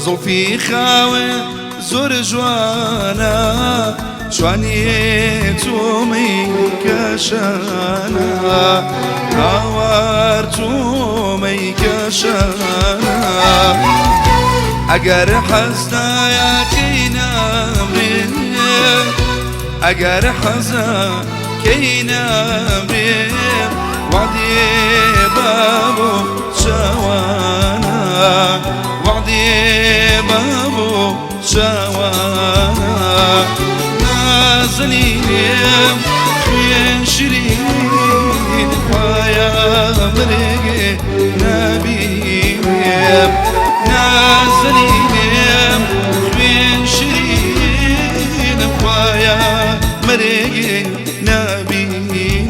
زوڵفی خاوێ زۆر جوانە جوانی تۆمەی کەشانە هاوار تۆمەی کەشانە ئەگەر حەزدایەکەی نامرێ ئەگەر حەزە کەی نامرێ وعدێ بابۆ چاوانە وعدێ بابۆ چاوانە نازنینێم خوێن شیرین خوایە مرێگێ نابینێم نازنینێم خوێن شیرین خوایە مرێگێ نابینێم.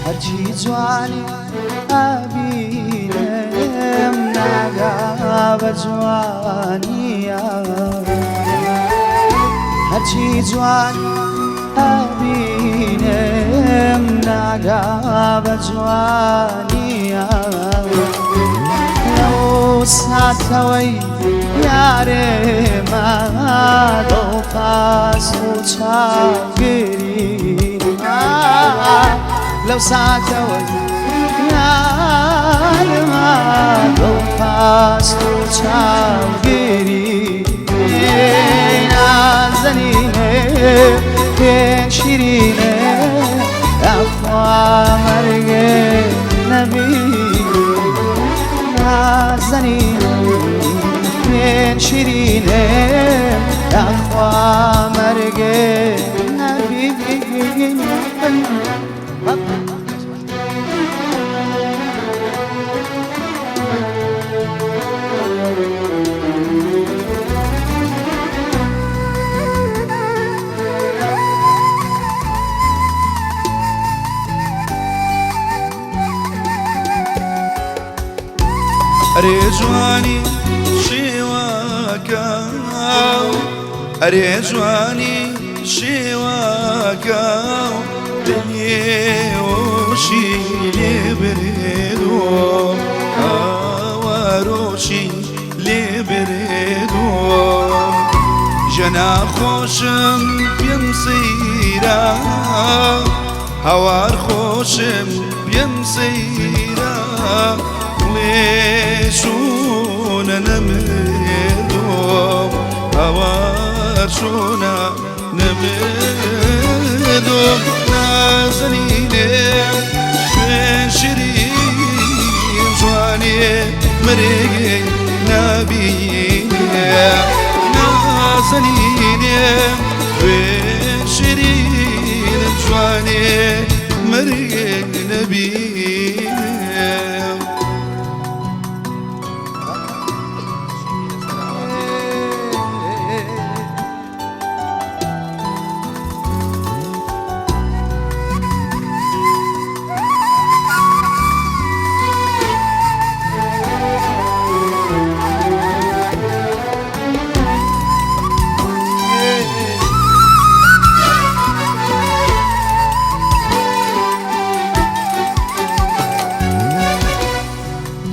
هەرچی جوانی ئەبینم ناگا بە جوانیە هەرچی جوانی ئەبینم ناگا بە جوانیە لەو ساتەوەی یارێمە دڵپاس و چاوگری لەو ساتەوەی یارمە دڵپاس و چاوگری نازەنینێ پێ شیرینێ یاخوا مەرگێ نەبی نازەنینێ پێ شیرینێ یاخوا مەرگێ نەبی. ئەرێ جوانی شێوەکە ئەرێ جوانی شێوەکە دنیێۆشی لێ برێدۆ ئاوارۆشی لێ برێدۆ ژەنا خۆشم پێم سەیرە هاوار خۆشم پێم سەیرە بڵێ چۆنە نەمردۆ هاوار چۆنە نەمردۆ نازەنینێ خوێن شیرین جوانێ مرێ نابینێ نازەنینێ خوێن شیرین جوانێ مرێ نەبینێ.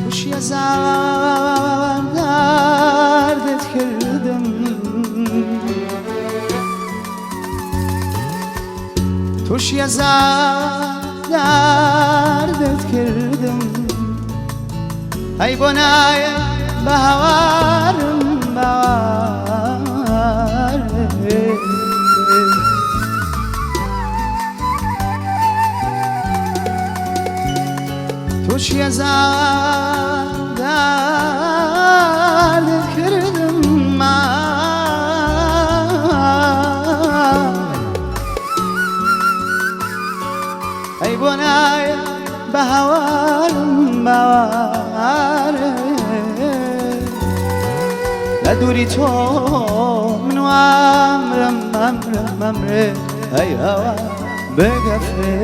تووشی هەزار دەردت کردم تووشی هەزار دەردت کردم ئەی بۆ نایە بە هاوارم باوار تووشی هەزار دەردت کردم ئەی بۆ نایە بە هاوارم باوار لە دووری تۆ من وامرم ئەمرم ئەمرێ ئەی هەوا بگەفێ.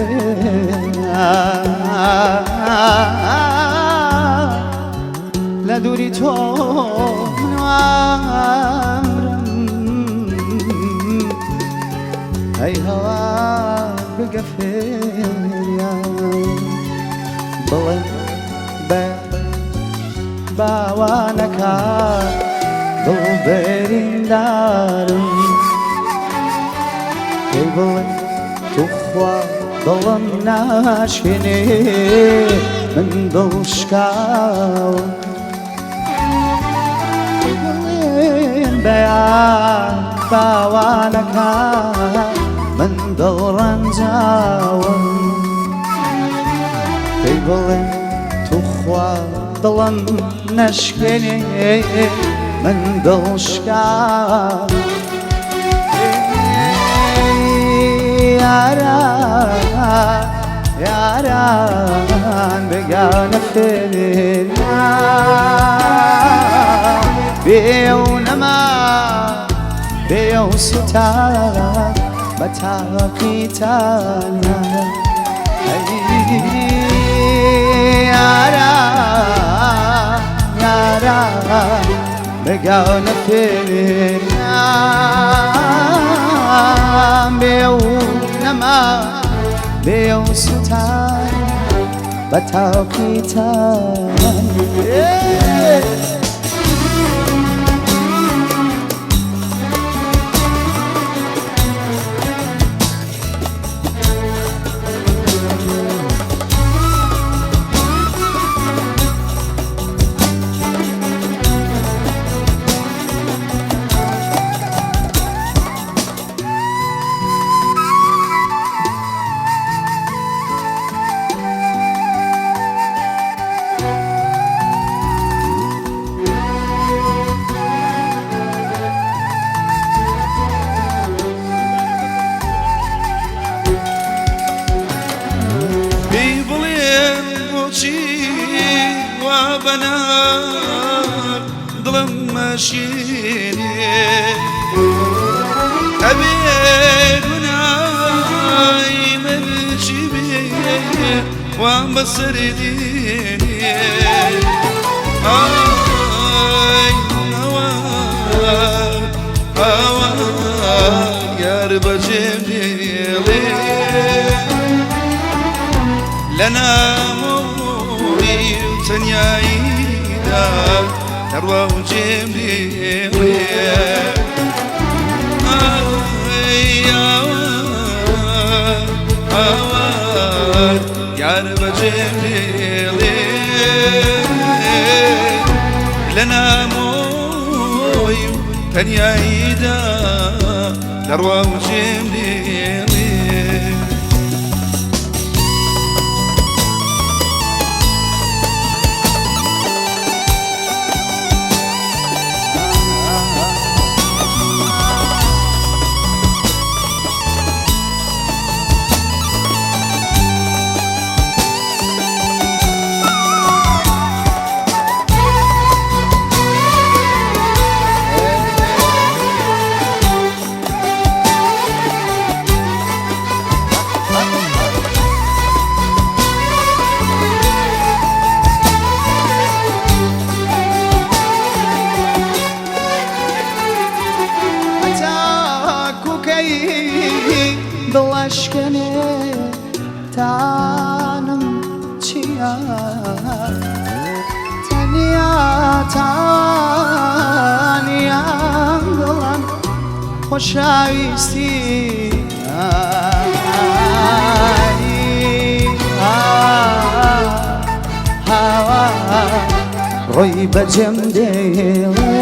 باوانەکە دڵ بریندارم پێی بڵێ توخوا دڵم ناشکێنێ من دڵ شکاوم پێی بڵێن بەیان باوانەکە من دڵ ڕەنجاوم پێی بڵێن توخوا دڵم نەشکێنێ من دڵ شکاوم یاران یاران بگانە فێریا بێ و نەما بێ و سوتا بە تاقیتانە یاران یاران بگانە فێریا بێ و نەما بێ و سوتا بە تاقیتان. پێی بڵێن بۆچی وا بەنار دڵم مەشێنێ ئەبێ گوناهی من چی بێ وام بەسەر دێنێ ئای هاوار هاوار یار بەجێم دێڵێ لە نامۆی و تەنیاییدا دەڕوا و جێم دێڵێ ئای هاوار هاوار یار بەجێم دێڵێ لە نامۆی و تەنیاییدا دەڕوا و جێم دێڵێ. هەتاکو کەی دڵەشکێنێ تانم چییە تەنیا تانیان دڵم خۆشەویستی هاوار ڕۆی بەجێم دێڵێ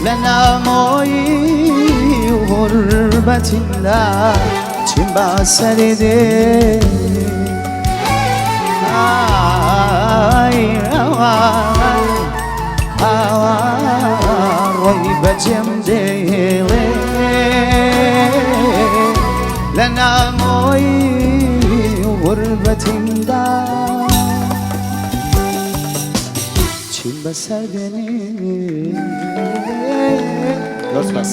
لە نامۆیی و غوربەتیدا چیم بەسەری دێ ئای هاوار هاوار ڕۆی بەجێم دێڵێ لە نامۆیی و غوربەتیدا چیم بەسەر دێنێ. زۆر سپاس.